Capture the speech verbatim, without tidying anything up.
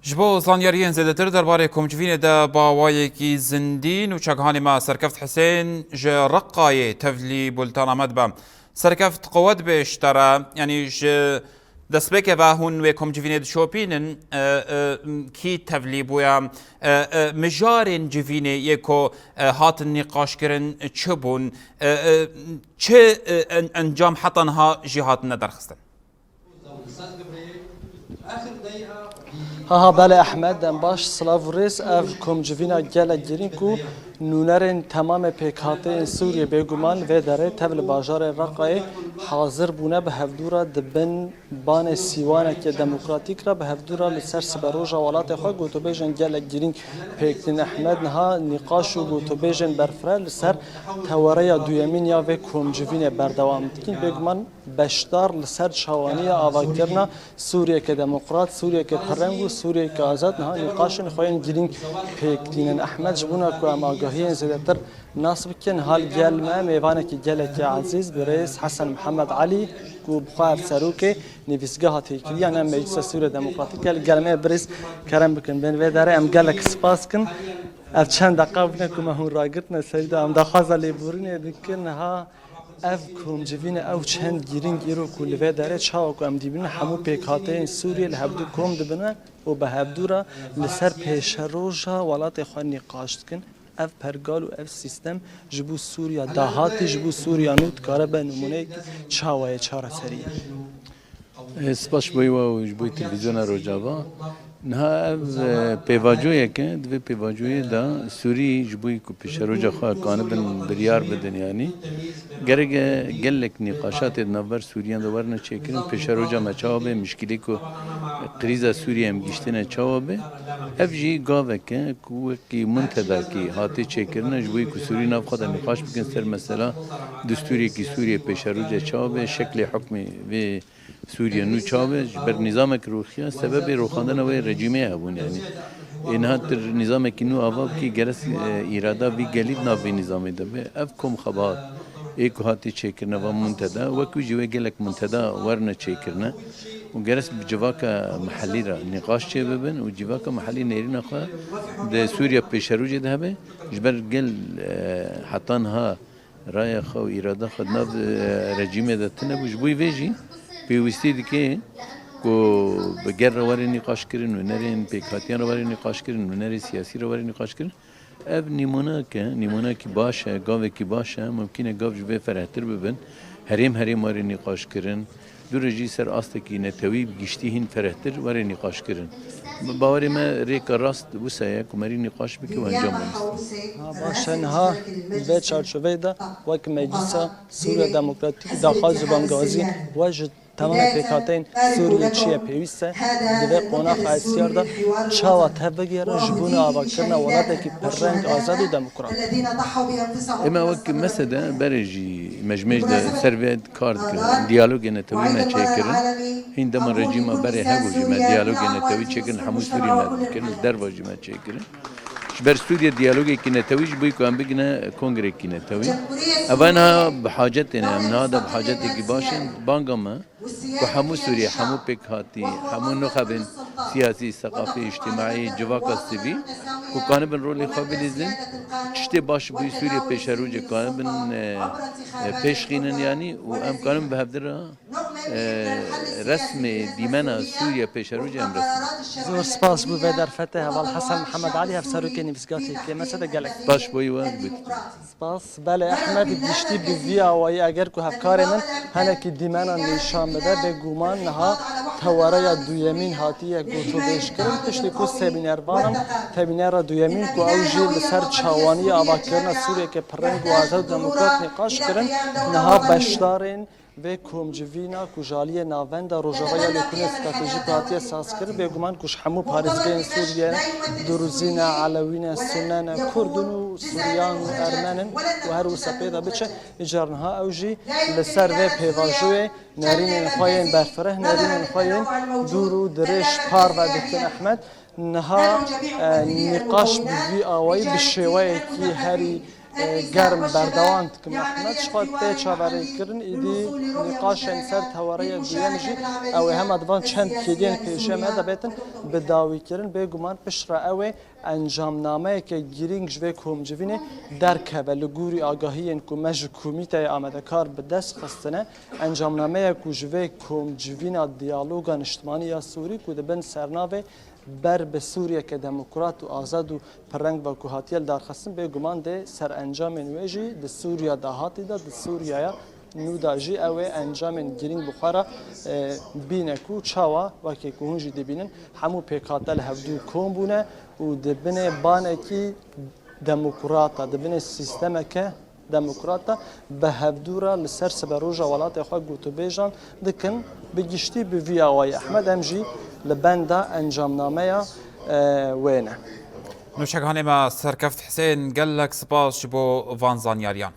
Ji bo zanyariyên zêdetir derbarê komcivînê de bi awayekî zindî nûçegihanê me Serkeft Hisên ji Reqayê tevlî bultena me dibe. Serkeft, qewet bêj te re, yanî ji destpêkê ve hûn wê komcivînê dişopînin, e, e, kî tevlî bûye, e, e, mijarên civînê yê ku, e, hatin nîqaşkirin çi bûn, e, e, çi, e, en-, encam heta niha jî hatine derxistin? Ha ha, belê Ehmed, dem baş, silav û rêz. Ev komcivîna gelek girîng ku nûnerên temamê pêkhateyên Sûriyê bêguman li vê derê tev li bajarê Reqayê hazir bûne, bi hevdû re di bin banê sîwaneke demokratîk re bi hevdû re li ser siberoja welatê xwe gotûbêjên gelek girîng pêk tînin. Ehmed, niha nîqaş û gotûbêjên berfireh li ser tewareya duyemîn ya vê komcivînê berdewam dikin. Bêguman beşdar li ser çawaniya avakirina Sûriyeke demokrat, Sûriyeke pirreng û Sûriyeke azad niha nîqaşên xwe yên girîng pêk tînin. Ehmed, ji bona ku em agahiyên zêdetir nas bikin, hal gel me mêvanekî gelekî ezîz, birêz Hesen Mihemed Elî, ku bi xwe ev serokê nivîsgeha têkiliya ne Meclisa Sûriya Demokratîk e, li gel me. Birêz, kerem bikin bên vê derê, em gelek spas kin. Ev çend deqa bûne ku me hûn ragirtine serî de, em daxwaza lêborînê dikin. Ha, ev komcivîne ew çend girîng îro ku li vê derê çawa ku em dibînin, hemû pêkhateyên Sûriyê li hevdû kom dibine û bi hevdû re li ser pêşeroja welatê xwe nîqaş dikin. Ev pergal û ev sîstem ji bo Sûriya dahatî, ji bo Sûriya nû dikare be nimûneyekî çawa ye çareseriyê. E, spas ji bo we û ji bo televîzyona Rojava. Niha ev, e, pêvajoyek e. Di vê pêvajoyê de Sûrî ji bo ku pêşeroja xwe kanibin biryar bidin, yanî gerek e gelek nîqaşatê di navber Sûriyan de werine çêkirin. Pêşeroja me çawa be, mişkilê ku krîza Sûriyê em giştine çawa be. Ev jî gavek e ku wekî muntedakî hatê çêkirine ji bo ku Sûrî nav xwe de nîqaş bikin ser mesela destûrekî Sûriyê pêşeroja çawa be, şeklê hukmê vê Sûriye nû çawa be, ji ber nîzamek rûxiya, sebebê rûxandina wê rejîmê hebûn, yanî. Ê niha tu nîzamekî nû ava bikî, gerek, e, îrada vî gelî di nav vî nîzamê de be. Ev kom xebahat ê ku hatî çêkirine va munteda, wek wî jî wê gelek munteda werine çêkirine û gerek bi civaka mihellî re nîqaş çêbibin û civaka mihellî nêrîna xwe di Sûriye pêşerojê de hebe, ji ber gel, e, heta niha raya xwe û îrada xwe di nav, e, rejîmê de tune bû. Ji bo vê jî pêwîstî dike ku bi gel re were nîqaşkirin, nûnerên pêkhatiyan re were nîqaşkirin, nûnerê siyasî re were nîqaşkirin. Ev nîmonak e, nîmonakî baş e, gavekî baş e. Mumkîn e gav ji vê ferehtir bibin. Herêm herêm were nîqaşkirin. Dû re jî ser astekî netewî bi giştî hîn ferehtir were nîqaşkirin. Bi bawerê me rêka rast wisa ye ku merî nîqaş bike û encam bimîste. Ha, baş e, niha di vê çarçoveyê de wek Meclisa Sûriya Demokratîk daxwaz û bangazî we ji temamê pêkhateyên Sûriyê çi ye pêwîst e, di vê qonaxa hestiyar de çawa tev bigihêrin ji bona avakirina welatekî pirreng, azad û demokrat? Ê me wek mesede berê jî me ji mêj de ser vê kar dikirin. Diyalogê netewî me çêkirin. Hîn dema rejîma berê hebû jî me diyalogê netewî çêkirin, hemû Sûrî me dikirin, li derva jî me çêkirin. Ji ber Sûriye diyalogekî netewî ji bo ku em bigine kongrekî netewî. Eva niha bi hacetê ne, em niha de bi hacetekî baş in. Banga me ku hemû Sûriye, hemû pêkhatî, hemû nuxebên siyasî, seqafî, îctimaî, civaka sivîl ku kanibin rolê xwe bilîzin, tiştê baş ji bo Sûriye pêşerojê kanibin, e, e, pêşxînin, yanî û em kanibin bi hevdira, e, resmê dîmena Sûriye pêşerojê em resmin. Zor spas bo vê derfetê heval Hesen Mihemed Elî, hevserokê nivîsgeha têkiliya mesede, gelek. Baş boyî we gotî. Spas. Belê Ehmed, giştî bi vî awayî eger ku hevkarê min henekî dîmena nîşan bide, bêguman niha tewareya duyemîn hatiye gotûbêjkirin. Piştî ku semînervanan semînera duyemîn ku ew jî li ser çawaniya avakirina Sûriyeke pirreng û azad û demokrat nîqaş kirin, niha beşdarên vê komcivîna ku ji aliyê Navenda Rojava ya Lêkolîna Stratejîk hatiye sazkirin, bêguman ku ji hemû parêzgehên Sûriye, Duruzî ne, Elewî ne, Sunne ne, Kurd in û Suryan û Ermen in û her wisa pê de biçe, îcar niha ew jî li ser vê pêvajoyê nerînên xwe yên berfireh, nerînên xwe yên dûr û dirêj parve dikin. Ehmed, niha, e, nîqaş bi vî awayî, bi şêweyekî herî germ berdewam dikim. Ehmed, ji xwe tê çaverêkirin, îdî nîqaşên ser tewareya duyem jî ew ê hema di van çend kêliyên pêşiya me de bêtin bi dawîkirin. Bêguman piştre ew ê encamnameyeke girîng ji vê komcivînê derkeve. Li gorî agahiyên ku me ji komîteyê amadekar bi dest xistine, encamnameya ku ji vê komcivîna diyaloga niştimanî ya Sûrî ku di bin sernavê ber bi Sûriyeke demokrat û azad û pirreng ve ku hatiye lidarxistin, bêguman dê serencamên wê jî di Sûriya dahatî de, di Sûriyaya nû de jî ew ê encamên girîng bi xwe re, e, bîne ku çawa, wekî ku hûn jî dibînin, hemû pêkhate li hevdû kom bûne û di binê banekî demokrat de, di binê sîstemeke demokrat de bi hevdû re li ser siberoja welatê xwe gotûbêjan dikin. Bi giştî bi vî awayî, Ehmed, em jî li benda encamnameya, e, wê ne. Nûşeganê me Serkeft Hisên, gelek spas ji bo van zanyariyan.